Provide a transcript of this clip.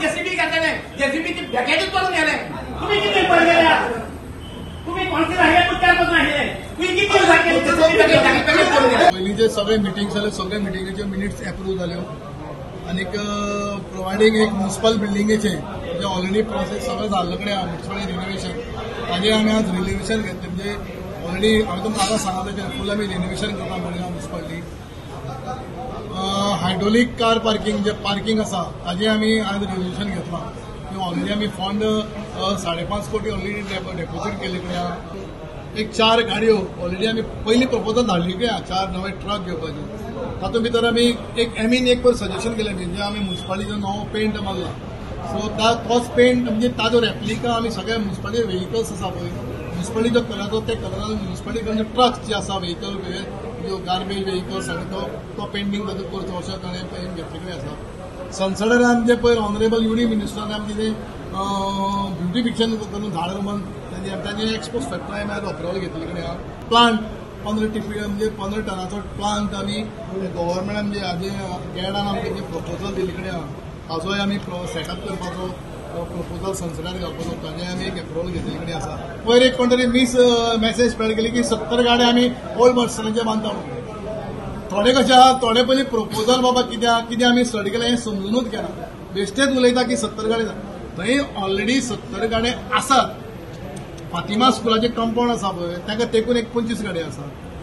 JCB घातलें, जेसीबीची बॅकेटूच करून गेले. तुम्ही किती पळय गेल्या, तुम्ही पयलीं जे सगळे मिटिंग जाले, सगळे मिटिंगेचे मिनिट्स एप्रूव जाल्यो आनीक प्रोवायडींग एक म्युनिसिपल बिल्डिंगेचे जे ऑलरेडी प्रोसेस सगळें जाल्ले कडेन आहा म्युनिसिपल रिनोवेशन, ताजें आमी आज रिनोवेशन घेतलें. म्हणजे ऑलरेडी हांवें तुमकां आतां सांगलां तशें फूल आमी रिनोवेशन करता Madgaon municipality. Hydraulic car parking जे पार्किंग आसा ताजें आमी आज रिजोल्युशन घेतलां. ऑलरेडी आमी फंड 5.5 कोटी ऑलरेडी डेपोजीट केल्ले कडेन आहा. एक 4 गाडयो ऑलरेडी आमी पयलीं प्रपोजल धाडली कडेन आहा, 4 नवे ट्रक घेवपाचे. तातूंत भितर आमी एक एमीन एक पयर सजेशन केलें म्हणजे आमी म्युनिसिपालिटीचो नवो पेंट मारला, सो तोच पेंट म्हणजे ताजो रेप्लिका आमी सगळे म्युनिसिपालिटी व्हेकल्स आसा पळय म्युनिसिपालिटीचो कलर ते कलरान म्युनिसिपालिटी ट्रक जे आसा व्हेकल गार्बेज व्हेकल सगळे तो पेंटींग तातूंत करचो अशें ताणें पेंट घेतले कडेन आसा. संसदार आमचे पयर ऑनरेबल युडी मिनिस्टरान आमचे ते ब्युटिफिकेशन करून झाड रोवन तांचे एक्सपोज फॅक्टरी आमी आज अप्रुवल घेतले कडेन आहा. प्लांट 15 टिपी म्हणजे 15 टनाचो प्लांट आमी गव्हर्मेंटान म्हणजे हाजे गॅडान आमकां जे प्रपोजल दिल्ले कडेन आहा ताजोय आमी सेटअप करपाचो प्रपोजल संसदार घालपाचो ताजें आमी एक अप्रुवल घेतले कडेन आसा. पयर एक कोण तरी मीस मॅसेज स्प्रेड केली की 70 गाडे आमी ओल्ड बस स्टँडाचेर बांदता म्हणून. थोडे कशें आहा, थोडे पयलीं प्रपोजल बाबा कित्याक कितें आमी स्टडी केलें हें समजुनूच घेना, बेश्टेच उलयता की 70 गाडे. थंय ऑलरेडी 70 गाडे आसात. फातिमा स्कुलाचें कंपाउंड आसा पळय ताका तेकून एक 25 गाडी आसा.